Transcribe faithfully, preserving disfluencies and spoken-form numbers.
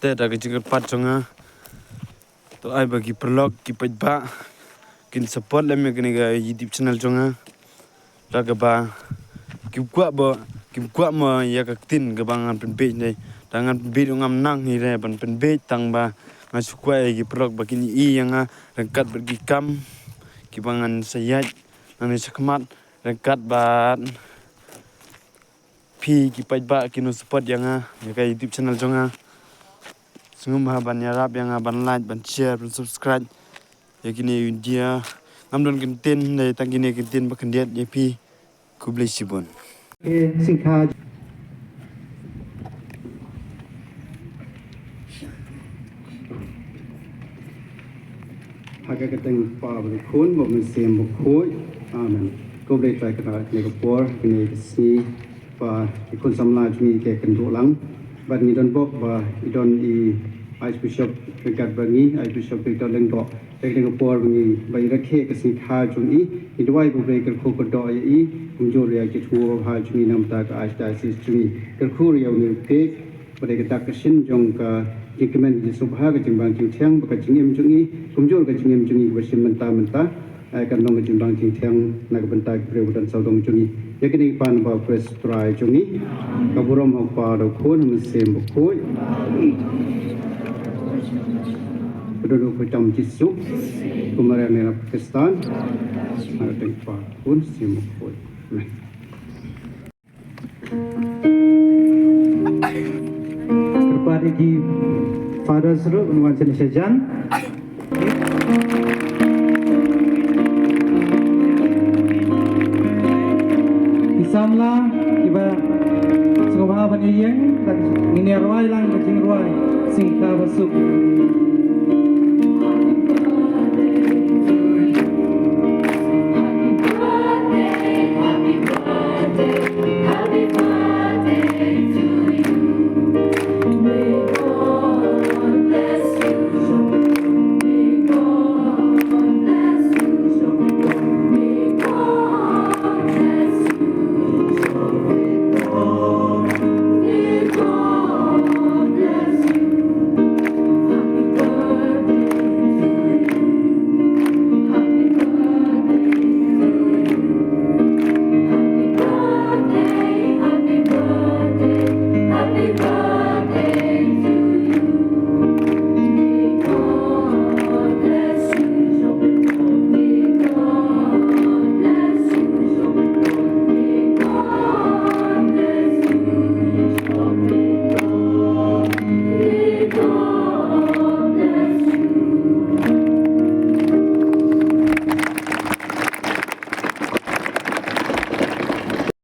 Te da ka jingkyrpad jong nga, to ai ba ki paralok ki paidbah kin support lem ïa kane ka YouTube channel jong nga. Da kaba kim kwah ba, kim kwah mo ïa ka ktien kaba ngan pynbeit dei. Da ngan pynbeit ngam nang hi re ban pynbeit, tang ba nga shu kwah ïa ki paralok ba kin ïohi ïa nga ryngkat bad ki kam kiba ngan sa ïaid nangne shakhmat ryngkat bad phi ki paidbah kin nang support ïa nga, ïa ka YouTube channel jong nga. Sngewbha ban ïarap ïa nga ban like, ban share, ban subscribe ïa kine ki video. Ngam don kyntien, dei tang kine ki kyntien ba khyndiat ïa phi. Khublei shibun. Sngewbha. Ha ka kyrteng u Kpa bad u Khun bad u Mynsiem Bakhuid. Amen. Khublei trai kane ka por, kane ka sngi ba i khun samla jong ngi ki kynduh lang. Bad ngi don bok ba i don i Archbishop ryngkat bad ngi, Archbishop Victor Lyngdoh. Te kane ka por ba ngi ba i rakhe ka sngi kha jong i, ngi duwai ba U Blei kyrkhu kyrdoh ïa i, kumjuh ïa ki thmu babha jong i na ka bynta ka Archdiocese jong i. Kyrkhu ïa une u pek, ba dei ka dak ka shin jong ka jingkmen ka jingsngewbha, ka jingbang jingthiang bad ka jingim jong i, kumjuh ka jingim jong i kaba shim mynta mynta. Ai kan long ka jingbang jingthiang na ka bynta ki briew ba don sawdong jong i. Ïa kane ngi pan ba U Khrist Trai jong i. Ka burom ha U Kpa, ha U Khun, ha U Mynsiem Bakhuid. Ka don ha U Kpa jong ngi Jisu. Kumba ïa ngi na Khristan. Ha ka kyrteng U Kpa, U Khun, U Mynsiem Bakhuid. Amen. Kyrpad ïa ki fathers ruh ban wan sha jan. Ki samla kiba sngewbha ban ïeng, ngin ïa rwai lang ka jingrwai Sngewbha Suk.